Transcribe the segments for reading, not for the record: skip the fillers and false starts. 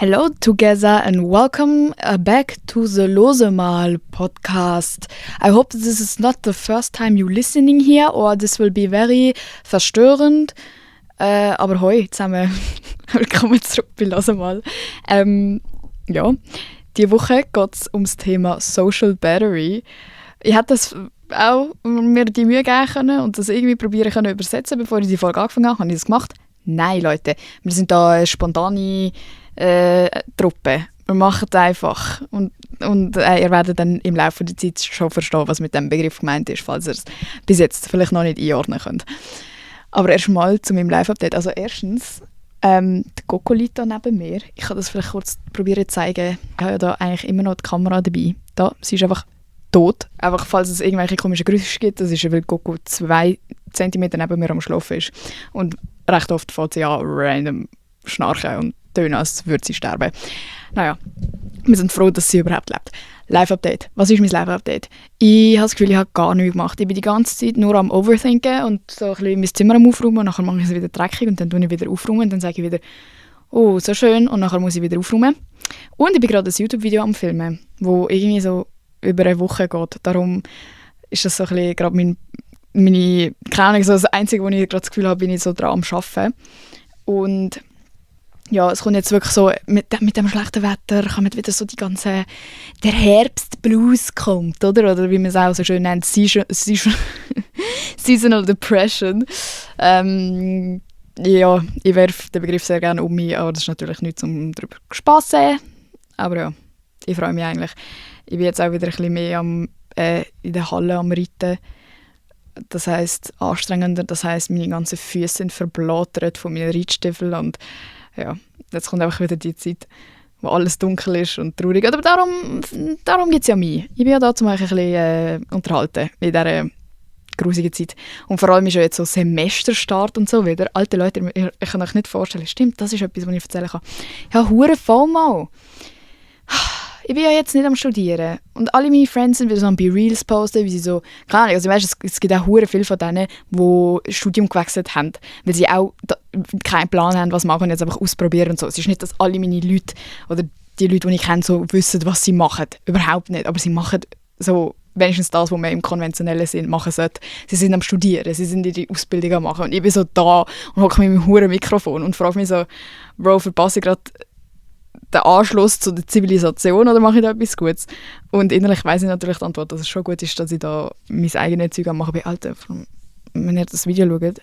Hello together and welcome back to the Losemal podcast. I hope this is not the first time you listening here or this will be very verstörend. Aber hoi zusammen, willkommen zurück bei Losemal. Ja, diese Woche geht es ums Thema Social Battery. Ich hätte das auch mir die Mühe geben können und das irgendwie probieren können übersetzen, bevor ich die Folge angefangen habe. Habe ich das gemacht? Nein, Leute, wir sind da eine spontane Truppe. Wir machen es einfach. Und ihr werdet dann im Laufe der Zeit schon verstehen, was mit dem Begriff gemeint ist, falls ihr es bis jetzt vielleicht noch nicht einordnen könnt. Aber erstmal zu meinem Live-Update. Also erstens, die Coco liegt da neben mir. Ich kann das vielleicht kurz probieren zu zeigen. Ich habe ja da eigentlich immer noch die Kamera dabei. Da, sie ist einfach tot. Einfach, falls es irgendwelche komischen Geräusche gibt, das ist, weil Coco 2 cm neben mir am Schlafen ist. Und recht oft fängt sie an, random schnarchen und tönen, als würde sie sterben. Naja, wir sind froh, dass sie überhaupt lebt. Live-Update. Was ist mein Live-Update? Ich habe das Gefühl, ich habe gar nichts gemacht. Ich bin die ganze Zeit nur am Overthinken und so ein bisschen mein Zimmer am Aufräumen und nachher mache ich es wieder dreckig und dann tue ich wieder aufräumen und dann sage ich wieder, oh, so schön und nachher muss ich wieder aufräumen. Und ich bin gerade ein YouTube-Video am Filmen, wo irgendwie so über eine Woche geht. Darum ist das so ein bisschen gerade meine, keine Ahnung, so das Einzige, wo ich gerade das Gefühl habe, bin ich so dran am Arbeiten. Und ja, es kommt jetzt wirklich so, mit dem schlechten Wetter kommt wieder so der Herbstblues kommt, oder? Oder wie man es auch so schön nennt, Seasonal Depression. Ja, ich werfe den Begriff sehr gerne um mich, aber das ist natürlich nichts, um darüber Spass zu haben. Aber ja, ich freue mich eigentlich. Ich bin jetzt auch wieder ein bisschen mehr in der Halle am Reiten. Das heisst anstrengender, das heisst, meine ganzen Füße sind verblättert von meinen Reitstiefeln und ja, jetzt kommt einfach wieder die Zeit, wo alles dunkel ist und traurig. Aber darum gibt es ja mich. Ich bin ja da, um euch ein bisschen unterhalten in dieser grusigen Zeit. Und vor allem ist ja jetzt so Semesterstart und so wieder. Alte Leute, ich kann euch nicht vorstellen, stimmt, das ist etwas, was ich erzählen kann. Ja, hure FOMO. Ich bin ja jetzt nicht am Studieren. Und alle meine Friends sind wieder so am Be-Reels posten, wie sie so, keine Ahnung, also weißt, es gibt auch hure viele von denen, die Studium gewechselt haben, weil sie auch keinen Plan haben, was machen und jetzt einfach ausprobieren und so. Es ist nicht, dass alle meine Leute oder die Leute, die ich kenne, so wissen, was sie machen. Überhaupt nicht. Aber sie machen so wenigstens das, was man im konventionellen Sinn machen sollte. Sie sind am Studieren, sie sind in die Ausbildung am machen. Und ich bin so da und hocke mit meinem hure Mikrofon und frage mich so, Bro, verpasse ich gerade den Anschluss zu der Zivilisation oder mache ich da etwas Gutes? Und innerlich weiss ich natürlich die Antwort, dass es schon gut ist, dass ich da mein eigenes Zeug mache. Aber Alter, wenn ihr das Video schaut,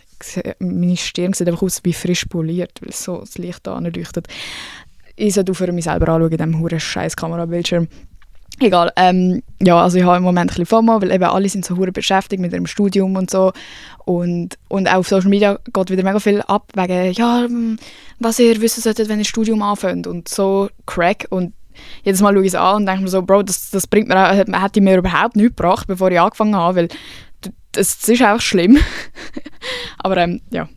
meine Stirn sieht einfach aus wie frisch poliert, weil so das Licht da leuchtet. Ich sollte aufhören, mich selber anzuschauen in diesem huren scheiß Kamerabildschirm. Egal, ja, also ich habe im Moment ein bisschen FOMO, weil eben alle sind so hure beschäftigt mit ihrem Studium und so und auch auf Social Media geht wieder mega viel ab wegen, ja, was ihr wissen solltet, wenn ihr Studium anfängt und so Crack und jedes Mal schaue ich es an und denke mir so, Bro, das bringt mir, hätte mir überhaupt nichts gebracht, bevor ich angefangen habe, weil das ist auch schlimm. Aber ja,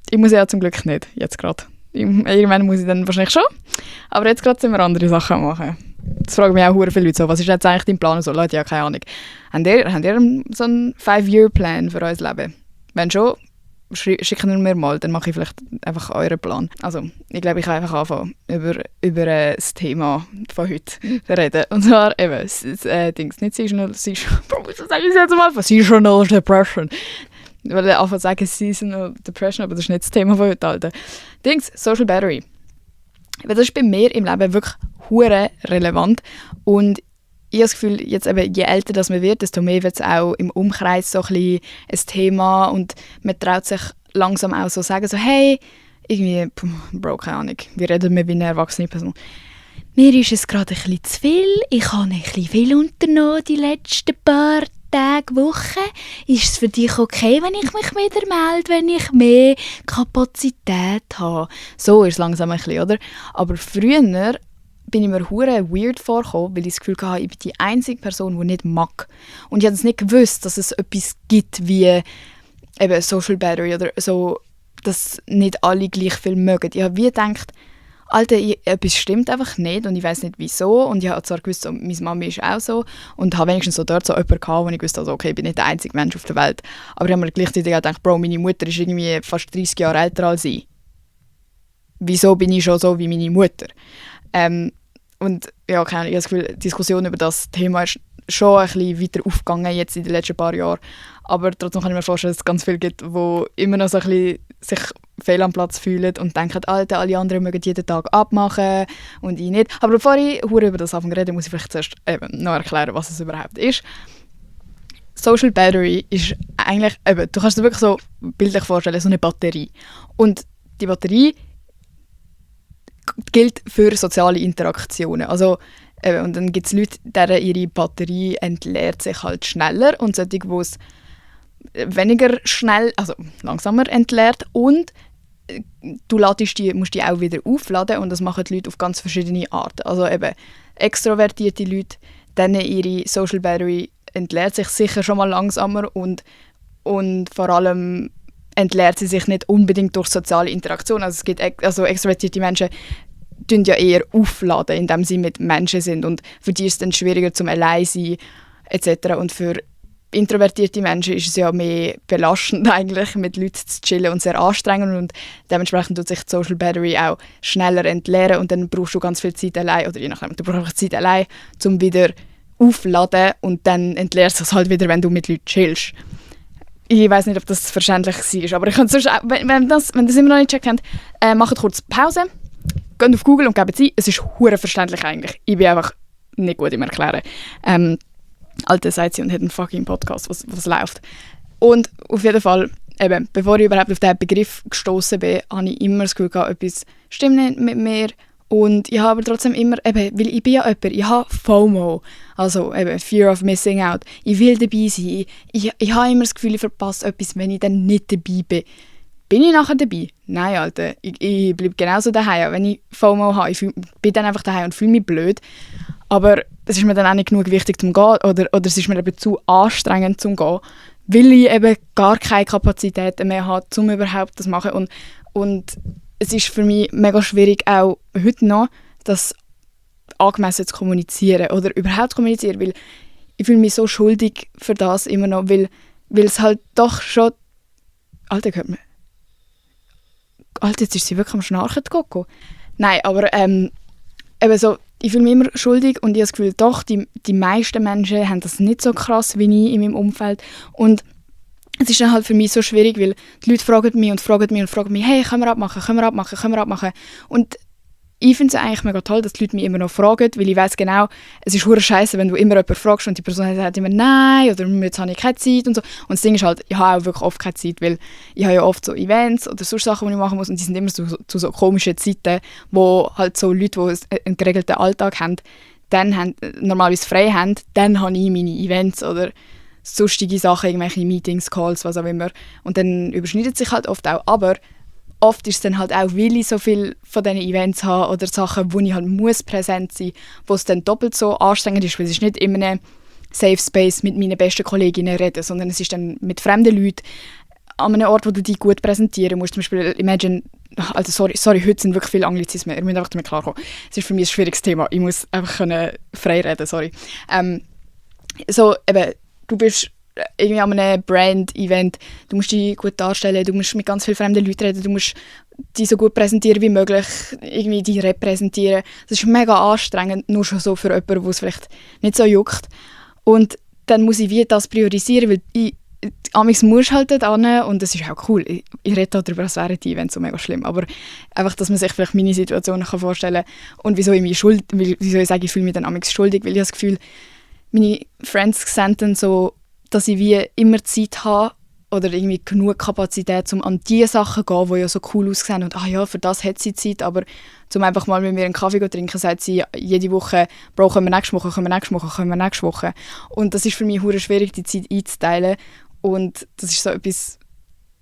ich muss ja zum Glück nicht, jetzt gerade. Irgendwann muss ich dann wahrscheinlich schon, aber jetzt gerade sind wir andere Sachen machen. Das fragen mich auch sehr viele Leute so, was ist jetzt eigentlich dein Plan? So, Leute, ja, keine Ahnung. Habt ihr so einen 5-Year-Plan für euer Leben? Wenn schon, schickt ihr mir mal, dann mache ich vielleicht einfach euren Plan. Also, ich glaube, ich kann einfach anfangen, über das Thema von heute zu reden. Und zwar eben, das Dings, nicht Seasonal Depression. Ich wollte einfach sagen Seasonal Depression, aber das ist nicht das Thema von heute, Alter. Dings, Social Battery. Das ist bei mir im Leben wirklich hure relevant und ich habe das Gefühl, jetzt eben, je älter das man wird, desto mehr wird es auch im Umkreis so ein Thema und man traut sich langsam auch so sagen, so hey, irgendwie, Bro, keine Ahnung, wie reden wir wie eine erwachsene Person. Mir ist es gerade ein bisschen zu viel, ich habe ein bisschen viel unternommen die letzten paar Tage, Wochen. Ist es für dich okay, wenn ich mich wieder melde, wenn ich mehr Kapazität habe? So ist es langsam ein bisschen, oder? Aber früher bin ich mir hure weird vorgekommen, weil ich das Gefühl hatte, ich bin die einzige Person, die nicht mag. Und ich habe nicht gewusst, dass es etwas gibt wie eben Social Battery oder so, dass nicht alle gleich viel mögen. Ich habe wie gedacht, Alter, etwas stimmt einfach nicht und ich weiss nicht wieso. Und ich habe zwar gewusst, so, meine Mami ist auch so und habe wenigstens so dort so jemanden gehabt, wo ich wusste, also, okay, ich bin nicht der einzige Mensch auf der Welt. Aber ich habe mir gleichzeitig auch gedacht, Bro, meine Mutter ist irgendwie fast 30 Jahre älter als ich. Wieso bin ich schon so wie meine Mutter? Und ja, ich habe das Gefühl, die Diskussion über das Thema ist schon ein bisschen weiter aufgegangen jetzt in den letzten paar Jahren. Aber trotzdem kann ich mir vorstellen, dass es ganz viele gibt, die immer noch so ein bisschen sich fehl am Platz fühlen und denken, Alter, alle anderen mögen jeden Tag abmachen und ich nicht. Aber bevor ich über das anfange zu reden, muss ich vielleicht zuerst noch erklären, was es überhaupt ist. Social Battery ist eigentlich, du kannst dir wirklich so bildlich vorstellen, so eine Batterie. Und die Batterie gilt für soziale Interaktionen. Also, und dann gibt es Leute, deren ihre Batterie entleert sich halt schneller und solche, die es weniger schnell, also langsamer entleert. Und du musst die auch wieder aufladen und das machen die Leute auf ganz verschiedene Arten. Also eben extrovertierte Leute, denen ihre Social Battery entleert sich sicher schon mal langsamer und vor allem entleert sie sich nicht unbedingt durch soziale Interaktion. Also es gibt extrovertierte Menschen, die ja eher aufladen, indem sie mit Menschen sind und für die ist es dann schwieriger zum allein sein etc. Und für introvertierte Menschen ist es ja mehr belastend eigentlich, mit Leuten zu chillen und sehr anstrengend und dementsprechend tut sich die Social Battery auch schneller entleeren und dann brauchst du ganz viel Zeit allein oder je nachdem, du brauchst einfach Zeit allein, um wieder aufladen und dann entleerst du es halt wieder, wenn du mit Leuten chillst. Ich weiß nicht, ob das verständlich war, aber ich kann sonst auch, wenn das immer noch nicht gecheckt habt, macht kurz Pause, geht auf Google und gebt es ein. Es ist hure verständlich eigentlich. Ich bin einfach nicht gut im Erklären. Alte sagt sie und hat einen fucking Podcast, was läuft. Und auf jeden Fall, eben, bevor ich überhaupt auf diesen Begriff gestoßen bin, habe ich immer das Gefühl gehabt, etwas stimmt nicht mit mir. Und ich habe aber trotzdem immer, eben, weil ich bin ja jemand, ich habe FOMO, also eben Fear of Missing Out. Ich will dabei sein. Ich habe immer das Gefühl, ich verpasse etwas, wenn ich dann nicht dabei bin. Bin ich nachher dabei? Nein, Alter. Ich bleibe genauso daheim. Wenn ich FOMO habe, bin dann einfach daheim und fühle mich blöd. Aber es ist mir dann auch nicht genug wichtig zum Gehen oder es ist mir eben zu anstrengend zum Gehen, weil ich eben gar keine Kapazitäten mehr habe, um überhaupt das zu machen. Und es ist für mich mega schwierig, auch heute noch, das angemessen zu kommunizieren oder überhaupt zu kommunizieren, weil ich fühle mich so schuldig für das immer noch, weil es halt doch schon... Alter, hört man... Alter, jetzt ist sie wirklich am Schnarchen, Coco. Nein, aber eben so, ich fühle mich immer schuldig und ich habe das Gefühl, doch, die meisten Menschen haben das nicht so krass wie ich in meinem Umfeld. Und es ist dann halt für mich so schwierig, weil die Leute fragen mich, hey, können wir abmachen? Und ich finde es eigentlich mega toll, dass die Leute mich immer noch fragen, weil ich weiss genau, es ist verdammt scheiße, wenn du immer jemanden fragst und die Person sagt immer «Nein» oder «Jetzt habe ich keine Zeit» und so. Und das Ding ist halt, ich habe auch wirklich oft keine Zeit, weil ich habe ja oft so Events oder sonst Sachen, die ich machen muss und die sind immer zu so komischen Zeiten, wo halt so Leute, die einen geregelten Alltag haben, dann normalerweise frei haben, dann habe ich meine Events oder sonstige Sachen, irgendwelche Meetings, Calls, was auch immer. Und dann überschneidet sich halt oft auch, aber oft ist es dann halt auch, weil ich so viel von diesen Events habe oder Sachen, wo ich halt muss präsent sein muss, wo es dann doppelt so anstrengend ist, weil es ist nicht immer ein Safe Space mit meinen besten Kolleginnen reden, sondern es ist dann mit fremden Leuten an einem Ort, wo du dich gut präsentieren musst. Zum Beispiel, imagine, also sorry, heute sind wirklich viele Anglizismen, ihr müsst einfach damit klarkommen. Es ist für mich ein schwieriges Thema, ich muss einfach frei reden, sorry. So, eben, du bist irgendwie an einem Brand-Event, du musst dich gut darstellen, du musst mit ganz vielen fremden Leuten reden, du musst dich so gut präsentieren wie möglich, irgendwie dich repräsentieren. Das ist mega anstrengend, nur schon so für jemanden, der es vielleicht nicht so juckt. Und dann muss ich wie das priorisieren, weil amigs musst du halt dort hin und das ist auch cool. Ich rede darüber, als wären die Events so mega schlimm, aber einfach, dass man sich vielleicht meine Situation vorstellen kann und wieso ich sage, ich fühle mich dann amigs schuldig, weil ich habe das Gefühl, meine Friends sehen dann so, dass ich wie immer Zeit habe oder irgendwie genug Kapazität, um an die Sachen zu gehen, die ja so cool aussehen. Und ja, für das hat sie Zeit, aber um einfach mal mit mir einen Kaffee zu trinken, sagt sie jede Woche, «Bro, können wir nächste Woche?» Und das ist für mich verdammt schwierig, die Zeit einzuteilen. Und das ist so etwas,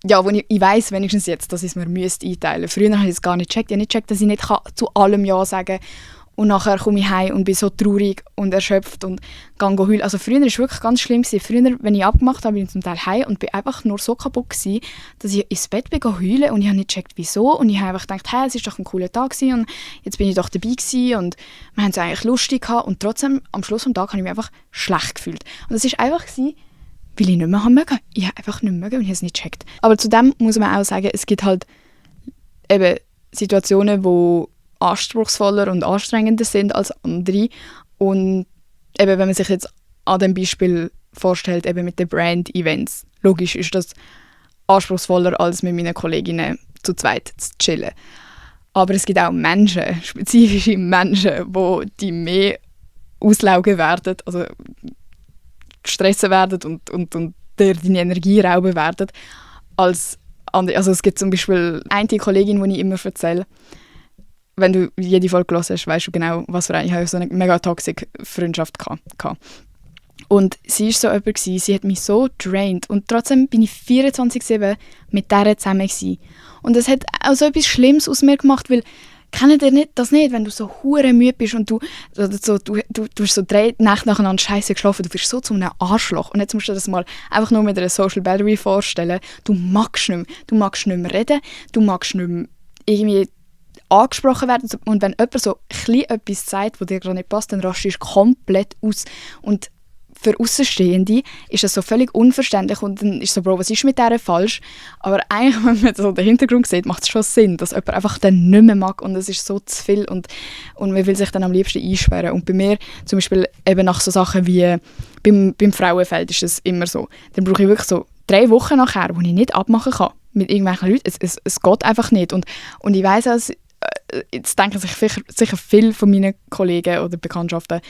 ja, wo ich weiss wenigstens jetzt, dass ich es mir einteilen müsste. Früher habe ich es gar nicht gecheckt. Ich habe nicht gecheckt, dass ich nicht zu allem Ja sagen kann. Und nachher komme ich heim und bin so traurig und erschöpft und gehe heulen. Also früher war es wirklich ganz schlimm. Früher, wenn ich abgemacht habe, bin ich zum Teil heim und bin einfach nur so kaputt gewesen, dass ich ins Bett bin heulen und ich habe nicht gecheckt, wieso. Und ich habe einfach gedacht, hey, es war doch ein cooler Tag gewesen und jetzt bin ich doch dabei gewesen und wir haben es eigentlich lustig gehabt. Und trotzdem, am Schluss des Tages habe ich mich einfach schlecht gefühlt. Und das war einfach, weil ich nicht mehr mögen. Ich habe einfach nicht mögen und ich habe es nicht gecheckt. Aber zudem muss man auch sagen, es gibt halt eben Situationen, wo anspruchsvoller und anstrengender sind als andere. Und eben, wenn man sich jetzt an dem Beispiel vorstellt, eben mit den Brand-Events, logisch ist das anspruchsvoller, als mit meinen Kolleginnen zu zweit zu chillen. Aber es gibt auch Menschen, spezifische Menschen, die mehr auslaugen werden, also gestressen werden und dir deine Energie rauben werden, als andere. Also es gibt zum Beispiel eine Kollegin, die ich immer erzähle, wenn du jede Folge gehört hast, weißt du genau, was für eine. Ich habe so eine mega toxische Freundschaft gehabt. Und sie war so jemand, sie hat mich so drained. Und trotzdem bin ich 24/7 mit der zusammen gewesen. Und das hat auch so etwas Schlimmes aus mir gemacht, weil kennt ihr das nicht, wenn du so hure müde bist und du hast so 3 Nächte nacheinander scheiße geschlafen, du wirst so zu einem Arschloch. Und jetzt musst du dir das mal einfach nur mit einer Social Battery vorstellen. Du magst nicht mehr reden, du magst nicht mehr irgendwie angesprochen werden. Und wenn jemand so etwas sagt, was dir gerade nicht passt, dann rastest du komplett aus. Und für Außenstehende ist das so völlig unverständlich und dann ist so, Bro, was ist mit der falsch? Aber eigentlich, wenn man so den Hintergrund sieht, macht es schon Sinn, dass jemand einfach den nicht mehr mag und es ist so zu viel und man will sich dann am liebsten einsperren. Und bei mir, zum Beispiel eben nach so Sachen wie beim Frauenfeld ist es immer so, dann brauche ich wirklich so 3 Wochen nachher, wo ich nicht abmachen kann mit irgendwelchen Leuten. Es geht einfach nicht. Und ich weiss, dass jetzt denken sich sicher viele von meinen Kollegen oder Bekanntschaften,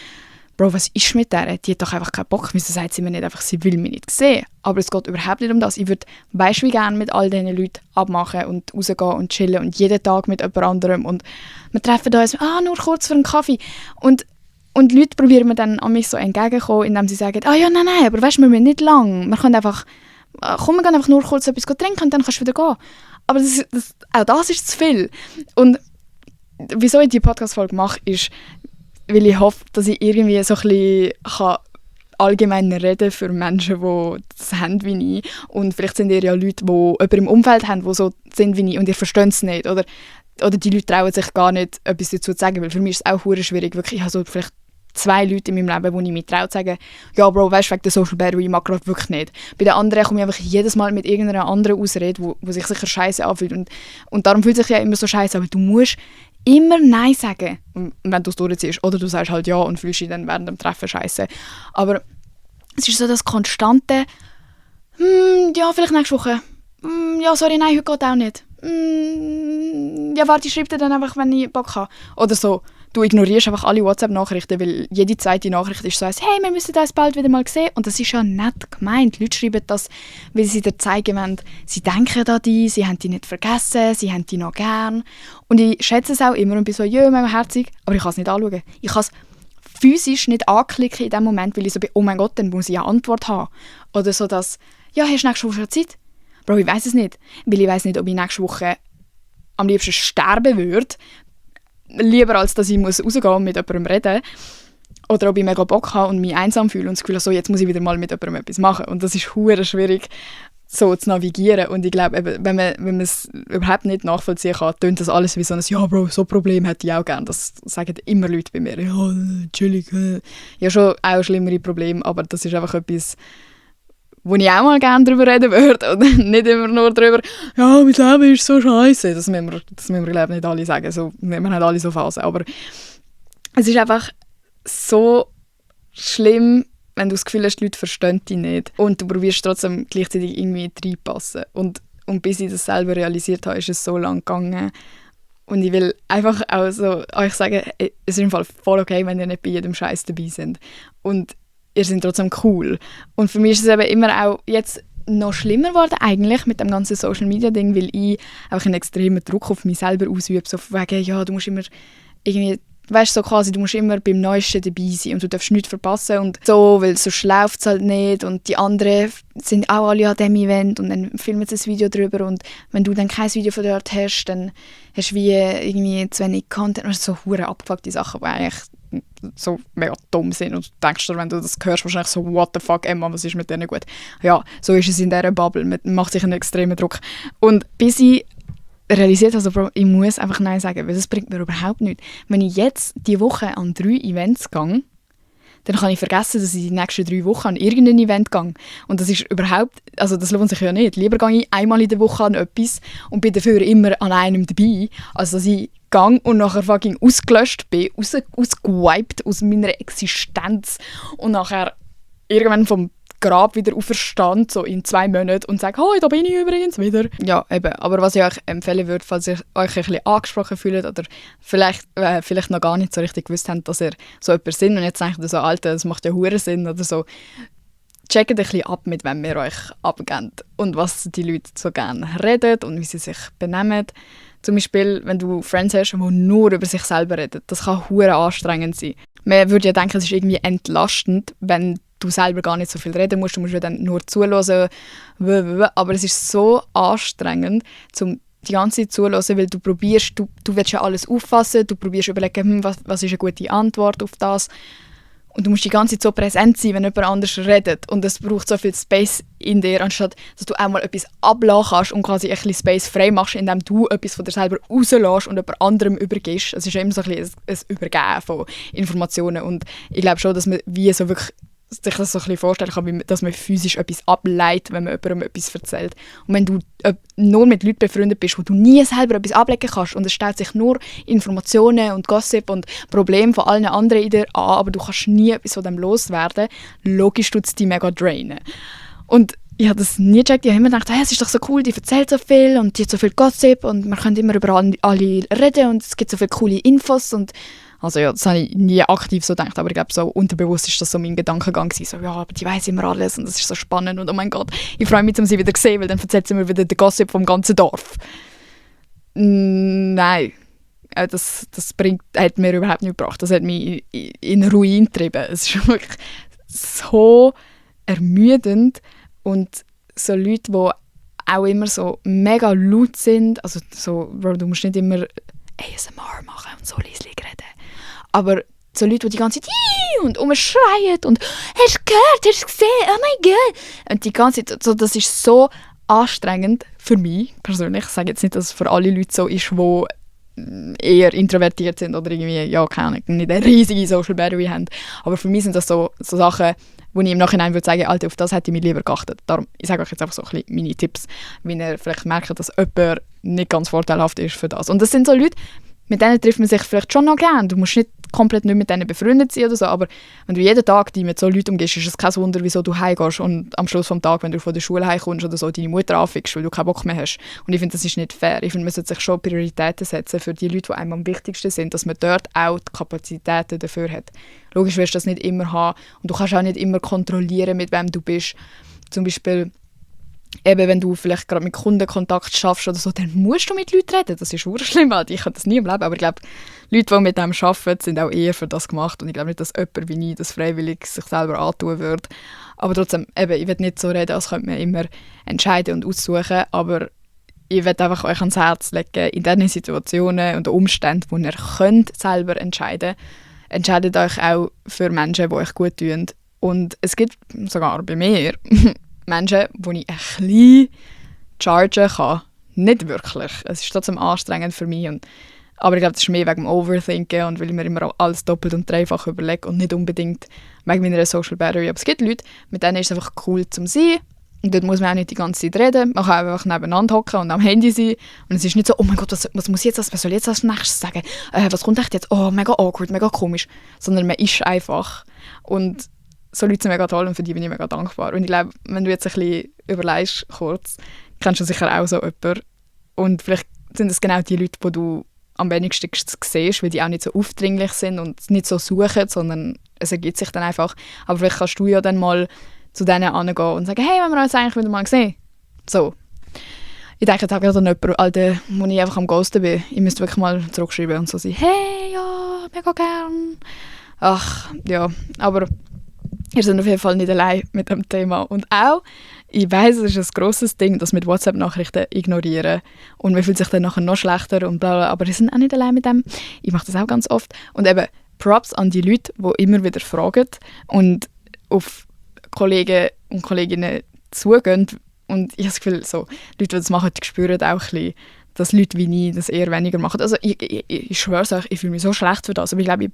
Bro, was ist mit der? Die hat doch einfach keinen Bock. Wieso sagt sie mir nicht einfach, sie will mich nicht sehen? Aber es geht überhaupt nicht um das. Ich würde, weißt du, wie gerne mit all diesen Leuten abmachen und rausgehen und chillen und jeden Tag mit jemand anderem. Und wir treffen uns, nur kurz für einen Kaffee. Und Leute probieren mir dann an mich so entgegenkommen, indem sie sagen, ja, nein, aber weißt du, wir müssen nicht lang. Wir können einfach, komm, wir gehen einfach nur kurz etwas trinken und dann kannst du wieder gehen. Aber auch das ist zu viel. Und wieso ich diese Podcast-Folge mache, ist, weil ich hoffe, dass ich irgendwie so ein bisschen allgemein reden für Menschen, die das haben wie ich. Und vielleicht sind ihr ja Leute, die jemanden im Umfeld haben, die so sind wie ich und ihr versteht es nicht. Oder die Leute trauen sich gar nicht, etwas dazu zu sagen, weil für mich ist es auch verdammt schwierig. Wirklich, ich habe so vielleicht 2 Leute in meinem Leben, wo ich mich traue zu sagen, ja Bro, weißt du, wegen der Social Battery, ich mag gerade wirklich nicht. Bei den anderen komme ich einfach jedes Mal mit irgendeiner anderen Ausrede, wo sich sicher scheiße anfühlt. Und darum fühlt es sich ja immer so scheiße, aber du musst immer Nein sagen, wenn du es durchziehst. Oder du sagst halt Ja und fühlst dich dann während dem Treffen scheiße. Aber es ist so das konstante ja, vielleicht nächste Woche. Ja, sorry, nein, heute geht auch nicht. Ja, warte, ich schreibe dir dann einfach, wenn ich Bock habe. Oder so. Du ignorierst einfach alle WhatsApp-Nachrichten, weil jede zweite Nachricht ist so, hey, wir müssen uns bald wieder mal sehen. Und das ist ja nett gemeint. Die Leute schreiben das, weil sie dir zeigen wollen, sie denken an dich, sie haben dich nicht vergessen, sie haben dich noch gern. Und ich schätze es auch immer und bin so, mega herzig, aber ich kann es nicht anschauen. Ich kann es physisch nicht anklicken in dem Moment, weil ich so bin, oh mein Gott, dann muss ich eine Antwort haben. Oder so, dass, ja, hast du nächste Woche schon Zeit? Bro, ich weiss es nicht. Weil ich weiss nicht, ob ich nächste Woche am liebsten sterben würde, lieber als dass ich rausgehen und mit jemandem reden muss. Oder ob ich mega Bock habe und mich einsam fühle und das Gefühl habe, so, jetzt muss ich wieder mal mit jemandem etwas machen. Und das ist verdammt schwierig, so zu navigieren. Und ich glaube, wenn man es überhaupt nicht nachvollziehen kann, tönt das alles wie so ein «Ja, Bro, so ein Problem hätte ich auch gerne». Das sagen immer Leute bei mir. «Ja, chillig». Ja, schon auch schlimmere Probleme, aber das ist einfach etwas, wo ich auch mal gerne darüber reden würde und nicht immer nur darüber, ja, mein Leben ist so scheiße. Das müssen wir glaube ich, nicht alle sagen. So, wir haben alle so Phasen. Aber es ist einfach so schlimm, wenn du das Gefühl hast, die Leute verstehen dich nicht. Und du probierst trotzdem gleichzeitig irgendwie reinpassen. Und bis ich das selber realisiert habe, ist es so lang gegangen. Und ich will einfach auch so euch sagen, es ist im Fall voll okay, wenn ihr nicht bei jedem Scheiß dabei seid. Und ihr seid trotzdem cool. Und für mich ist es eben immer auch jetzt noch schlimmer geworden eigentlich mit dem ganzen Social-Media-Ding, weil ich einfach einen extremen Druck auf mich selber ausübe. So von wegen, ja, du musst immer irgendwie, weißt du, so quasi, du musst immer beim Neuesten dabei sein und du darfst nichts verpassen und so, weil sonst läuft es halt nicht und die anderen sind auch alle an diesem Event und dann filmen sie ein Video drüber und wenn du dann kein Video von dort hast, dann hast du wie irgendwie zu wenig Content. Das sind so hure abgefuckte Sachen, die eigentlich so mega dumm sind und du denkst dir, wenn du das hörst, wahrscheinlich so «What the fuck, Emma, was ist mit denen gut?» Ja, so ist es in dieser Bubble, man macht sich einen extremen Druck. Und bis ich realisiert habe, also, ich muss einfach Nein sagen, weil das bringt mir überhaupt nichts. Wenn ich jetzt diese Woche an 3 Events gehe, dann kann ich vergessen, dass ich die nächsten 3 Wochen an irgendein Event gehe. Und das ist überhaupt, also das lohnt sich ja nicht. Lieber gehe ich einmal in der Woche an etwas und bin dafür immer an einem dabei, als dass ich gegangen und nachher fucking ausgelöscht bin, ausgewiped aus meiner Existenz und nachher irgendwann vom Grab wieder auferstand, so in 2 Monaten und sage, «Hoi, da bin ich übrigens wieder.» Ja, eben. Aber was ich euch empfehlen würde, falls ihr euch ein bisschen angesprochen fühlt oder vielleicht noch gar nicht so richtig gewusst habt, dass ihr so jemand sind und jetzt denkt ihr so, «Alter, das macht ja hure Sinn» oder so. Checkt ein bisschen ab, mit wem ihr euch abgebt und was die Leute so gerne reden und wie sie sich benehmen. Zum Beispiel, wenn du Friends hast, die nur über sich selber reden. Das kann hure anstrengend sein. Man würde ja denken, es ist irgendwie entlastend, wenn du selber gar nicht so viel reden musst. Du musst ja dann nur zuhören. Aber es ist so anstrengend, die ganze Zeit zuhören, weil du probierst, du willst ja alles auffassen, du probierst überlegen, was ist eine gute Antwort auf das. Und du musst die ganze Zeit so präsent sein, wenn jemand anders redet. Und es braucht so viel Space in dir, anstatt dass du auch mal etwas ablassen kannst und quasi ein bisschen Space frei machst, indem du etwas von dir selber rauslässt und jemand anderem übergibst. Es ist ja immer so ein bisschen ein Übergeben von Informationen. Und ich glaube schon, dass man wie so wirklich sich das so ein bisschen vorstellen kann, dass man physisch etwas ableitet, wenn man jemandem etwas erzählt. Und wenn du nur mit Leuten befreundet bist, wo du nie selber etwas ablegen kannst und es stellt sich nur Informationen und Gossip und Probleme von allen anderen in dir an, aber du kannst nie etwas von dem loswerden, logisch tut es dich mega drainen. Und ich habe das nie gecheckt. Ich habe immer gedacht, hey, es ist doch so cool, die erzählt so viel und die hat so viel Gossip und man kann immer über alle reden und es gibt so viele coole Infos und also ja, das habe ich nie aktiv so gedacht, aber ich glaube, so unterbewusst ist das so mein Gedankengang gewesen. So, ja, aber die weiss immer alles und das ist so spannend und oh mein Gott, ich freue mich, sie wieder zu sehen, weil dann erzählt sie mir wieder den Gossip vom ganzen Dorf. Nein, das hat mir überhaupt nicht gebracht. Das hat mich in Ruin getrieben. Es ist wirklich so ermüdend und so Leute, die auch immer so mega laut sind, also so, Bro, du musst nicht immer ASMR machen und so leise reden. Aber so Leute, die die ganze Zeit und umschreien und «Hast du gehört? Hast du gesehen? Oh mein Gott!» Und die ganze Zeit, so, das ist so anstrengend für mich persönlich. Ich sage jetzt nicht, dass es für alle Leute so ist, die eher introvertiert sind oder irgendwie, ja, keine Ahnung, nicht eine riesige Social Battery haben. Aber für mich sind das so Sachen, wo ich im Nachhinein würde sagen, Alter, auf das hätte ich mich lieber geachtet. Darum, ich sage euch jetzt einfach so ein bisschen meine Tipps, wie ihr vielleicht merkt, dass jemand nicht ganz vorteilhaft ist für das. Und das sind so Leute, mit denen trifft man sich vielleicht schon noch gerne. Du musst nicht komplett nicht mit denen befreundet sein oder so, aber wenn du jeden Tag dich mit so Leuten umgehst, ist es kein Wunder, wieso du heimgehst und am Schluss des Tages, wenn du von der Schule heimkommst oder so, deine Mutter anfickst, weil du keinen Bock mehr hast. Und ich finde, das ist nicht fair. Ich finde, man sollte sich schon Prioritäten setzen für die Leute, die einem am wichtigsten sind, dass man dort auch die Kapazitäten dafür hat. Logisch wirst du das nicht immer haben und du kannst auch nicht immer kontrollieren, mit wem du bist. Zum Beispiel eben, wenn du vielleicht gerade mit Kunden Kontakt schaffst oder so, dann musst du mit Leuten reden. Das ist verdammt schlimm, weil ich kann das nie im Leben. Aber ich glaube, Leute, die mit dem arbeiten, sind auch eher für das gemacht. Und ich glaube nicht, dass jemand wie ich das freiwillig sich selber antun würde. Aber trotzdem, eben, ich will nicht so reden, als könnte man immer entscheiden und aussuchen. Aber ich will einfach euch ans Herz legen, in diesen Situationen und Umständen, wo ihr könnt selber entscheiden, entscheidet euch auch für Menschen, die euch gut tun. Und es gibt sogar bei mir Menschen, die ich ein bisschen chargen kann. Nicht wirklich. Es ist trotzdem anstrengend für mich. Aber ich glaube, das ist mehr wegen dem Overthinken und weil ich mir immer alles doppelt und dreifach überlege und nicht unbedingt wegen meiner Social Battery. Aber es gibt Leute, mit denen ist es einfach cool zum sein. Und dort muss man auch nicht die ganze Zeit reden. Man kann einfach nebeneinander hocken und am Handy sein. Und es ist nicht so, oh mein Gott, was muss jetzt, was soll ich jetzt als nächstes sagen? Was kommt echt jetzt? Oh, mega awkward, mega komisch. Sondern man ist einfach. Und so Leute sind mega toll und für die bin ich mega dankbar. Und ich glaube, wenn du jetzt ein bisschen überlegst, kurz, kennst du sicher auch so jemanden. Und vielleicht sind es genau die Leute, die du am wenigsten siehst, weil die auch nicht so aufdringlich sind und nicht so suchen, sondern es ergibt sich dann einfach. Aber vielleicht kannst du ja dann mal zu denen hingehen und sagen, hey, wollen wir uns eigentlich wieder mal sehen? So. Ich denke jetzt auch gerade an jemanden, Alter, wo ich einfach am Ghosten bin. Ich müsste wirklich mal zurückschreiben und so sagen, hey, ja, mega gern. Ach, ja, aber ihr seid auf jeden Fall nicht allein mit dem Thema. Und auch, ich weiss, es ist ein grosses Ding, das mit WhatsApp-Nachrichten ignorieren. Und man fühlt sich dann nachher noch schlechter und bla bla. Aber ihr seid auch nicht allein mit dem. Ich mache das auch ganz oft. Und eben, Props an die Leute, die immer wieder fragen und auf Kollegen und Kolleginnen zugehen. Und ich habe das Gefühl, so, Leute, die das machen, die spüren auch ein bisschen, dass Leute wie ich das eher weniger machen. Also ich schwöre es euch, ich fühle mich so schlecht für das. Aber ich glaube,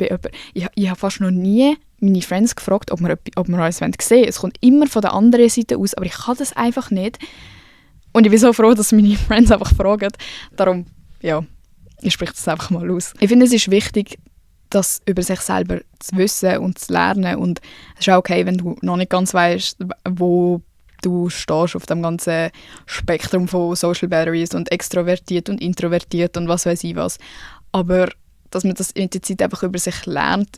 ich habe fast noch nie meine Friends gefragt, ob wir uns sehen wollen. Es kommt immer von der anderen Seite aus, aber ich kann das einfach nicht. Und ich bin so froh, dass meine Friends einfach fragen. Darum, ja, Ich spreche das einfach mal aus. Ich finde, es ist wichtig, das über sich selber zu wissen und zu lernen. Und es ist auch okay, wenn du noch nicht ganz weißt, wo du stehst auf dem ganzen Spektrum von Social Batteries und extrovertiert und introvertiert und was weiß ich was. Aber dass man das in der Zeit einfach über sich lernt,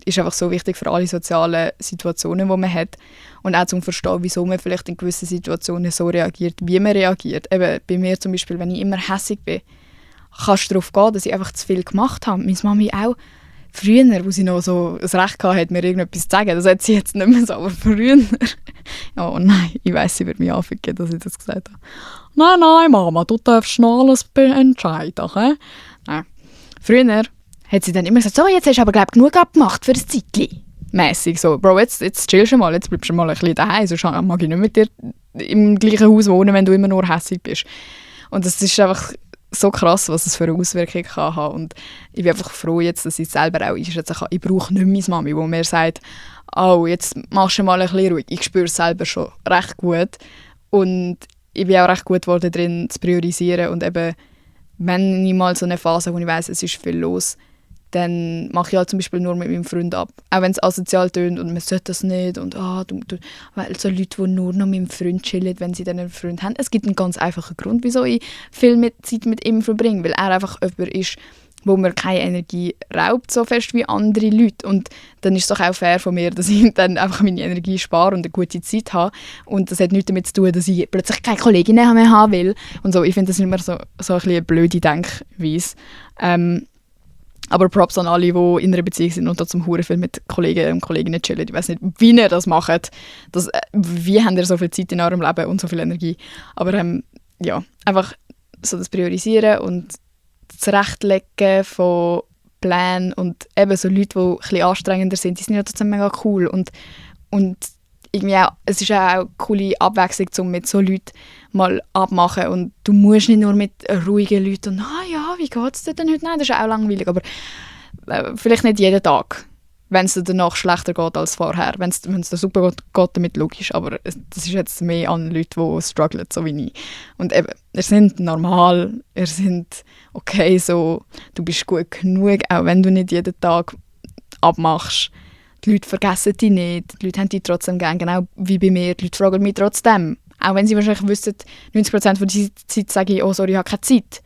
ist einfach so wichtig für alle sozialen Situationen, die man hat. Und auch zum Verstehen, wieso man vielleicht in gewissen Situationen so reagiert, wie man reagiert. Eben bei mir zum Beispiel, wenn ich immer hässig bin, kannst du darauf gehen, dass ich einfach zu viel gemacht habe. Meine Mami auch. Früher, wo sie noch so das Recht hatte, mir irgendetwas zu sagen, das hat sie jetzt nicht mehr so, aber früher... Oh nein, ich weiss, sie wird mich anficken, dass ich das gesagt habe. Nein, Mama, du darfst noch alles entscheiden. He? Nein. Früher hat sie dann immer gesagt, so, jetzt hast du aber glaub, genug abgemacht für ein Zeitchen. Mässig so, Bro, jetzt chillst du mal, jetzt bleibst du mal ein bisschen daheim, sonst mag ich nicht mit dir im gleichen Haus wohnen, wenn du immer nur hässig bist. Und das ist einfach so krass, was es für eine Auswirkung kann haben. Und ich bin einfach froh jetzt, dass ich selber auch einschätzen kann. Ich brauche nicht meine Mami, die mir sagt, oh, jetzt machst du mal ein bisschen ruhig. Ich spüre es selber schon recht gut. Und ich bin auch recht gut geworden darin, zu priorisieren. Und eben, wenn ich mal so eine Phase, wo ich weiss, es ist viel los, dann mache ich halt zum Beispiel nur mit meinem Freund ab. Auch wenn es asozial tönt und man sollte das nicht. Und weil so Leute, die nur noch mit dem Freund chillen, wenn sie dann einen Freund haben. Es gibt einen ganz einfachen Grund, wieso ich viel Zeit mit ihm verbringe. Weil er einfach jemand ist, wo mir keine Energie raubt, so fest wie andere Leute. Und dann ist es doch auch fair von mir, dass ich dann einfach meine Energie spare und eine gute Zeit habe. Und das hat nichts damit zu tun, dass ich plötzlich keine Kolleginnen mehr haben will. Und so. Ich finde das immer so ein bisschen eine blöde Denkweise. Aber Props an alle, die in einer Beziehung sind und da zum Huren viel mit Kollegen und Kolleginnen chillen. Ich weiss nicht, wie ihr das macht. Wie habt ihr so viel Zeit in eurem Leben und so viel Energie? Aber ja, einfach so das Priorisieren und das Zurechtlegen von Plänen und eben so Leute, die ein bisschen anstrengender sind, die sind ja trotzdem mega cool. Und irgendwie auch, es ist auch eine coole Abwechslung, um mit so Leuten mal abmachen. Und du musst nicht nur mit ruhigen Leuten und ja, wie geht es dir denn heute? Nein, das ist auch langweilig, aber vielleicht nicht jeden Tag, wenn es dir danach schlechter geht als vorher. Wenn es dir super geht, damit logisch, aber das ist jetzt mehr an Leute, die strugglen, so wie ich. Und eben, ihr seid normal, ihr seid okay so, du bist gut genug, auch wenn du nicht jeden Tag abmachst. Die Leute vergessen dich nicht, die Leute haben dich trotzdem gern, genau wie bei mir. Die Leute fragen mich trotzdem. Auch wenn sie wahrscheinlich wissen, 90% von dieser Zeit sage ich, oh sorry, ich habe keine Zeit.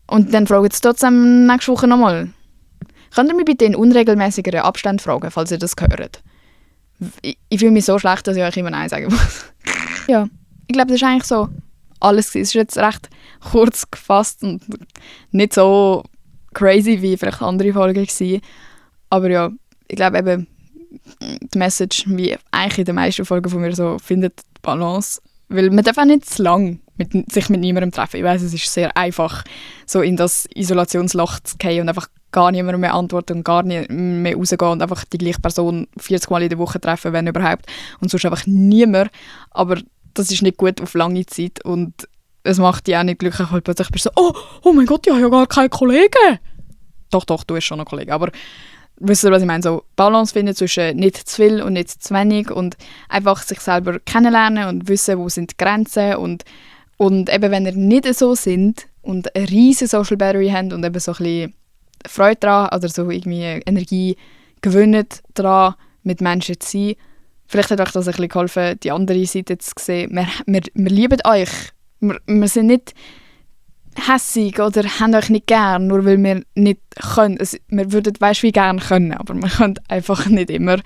Und dann fragen sie trotzdem nächste Woche nochmal. Könnt ihr mich bitte in unregelmäßigeren Abständen fragen, falls ihr das hört? Ich fühle mich so schlecht, dass ich euch immer Nein sagen muss. Ja, ich glaube, das ist eigentlich so alles. Es ist jetzt recht kurz gefasst und nicht so crazy wie vielleicht andere Folgen waren. Aber ja, ich glaube eben, die Message, wie eigentlich in den meisten Folgen von mir so, findet die Balance. Weil man darf auch nicht zu lang sich mit niemandem treffen. Ich weiss, es ist sehr einfach, so in das Isolationsloch zu fallen und einfach gar niemandem mehr antworten und gar nicht mehr rausgehen und einfach die gleiche Person 40 Mal in der Woche treffen, wenn überhaupt. Und sonst einfach niemand. Aber das ist nicht gut auf lange Zeit und es macht dich auch nicht glücklich, weil plötzlich bist du so, oh mein Gott, ich habe ja gar keine Kollegen. Doch, du hast schon einen Kollegen, aber wisst ihr, was ich meine? So Balance finden zwischen nicht zu viel und nicht zu wenig und einfach sich selber kennenlernen und wissen, wo sind die Grenzen und eben, wenn ihr nicht so sind und eine riesige Social Battery habt und eben so ein bisschen Freude daran oder so irgendwie Energie gewinnen daran, mit Menschen zu sein, vielleicht hat euch das ein bisschen geholfen, die andere Seite zu sehen. Wir lieben euch. Wir sind nicht hässig oder haben euch nicht gern, nur weil wir nicht können. Wir würden wie gern können, aber wir können einfach nicht immer.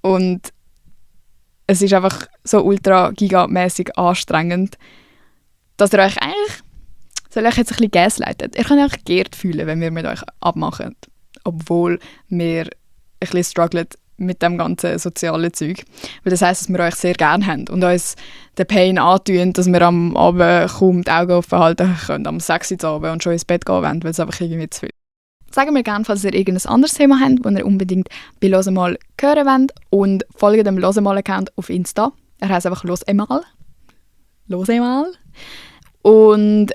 Und es ist einfach so ultra gigamäßig anstrengend, dass ihr euch eigentlich, soll ich jetzt ein bisschen gaslighten, ihr könnt euch geehrt fühlen, wenn wir mit euch abmachen, obwohl wir ein bisschen strugglen mit dem ganzen sozialen Zeug. Weil das heisst, dass wir euch sehr gerne haben und uns den Pain antun, dass wir am Abend kaum die Augen offen halten können, am 6 Uhr Abend und schon ins Bett gehen wollen, weil es einfach irgendwie zu viel ist. Sagen wir gerne, falls ihr irgendein anderes Thema habt, das ihr unbedingt bei «Los einmal» hören wollt und folgt dem «Los einmal»-Account auf Insta. Er heisst einfach «Los einmal». «Los einmal». Und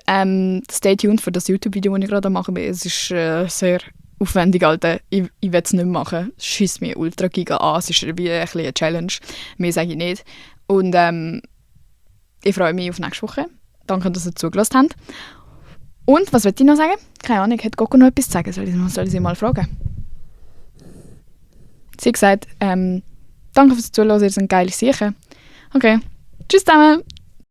stay tuned für das YouTube-Video, das ich gerade mache. Es ist sehr aufwendig, Alter. Ich will es nicht machen. Es schiesst mich ultra giga an. Es ist wie ein bisschen eine Challenge. Mehr sage ich nicht. Und ich freue mich auf nächste Woche. Danke, dass ihr zugelassen habt. Und, was wollte ich noch sagen? Keine Ahnung, hat Coco noch etwas zu sagen? Soll ich sie mal fragen? Sie hat gesagt, danke fürs Zuhören, ihr seid geile Sicher. Okay, tschüss zusammen!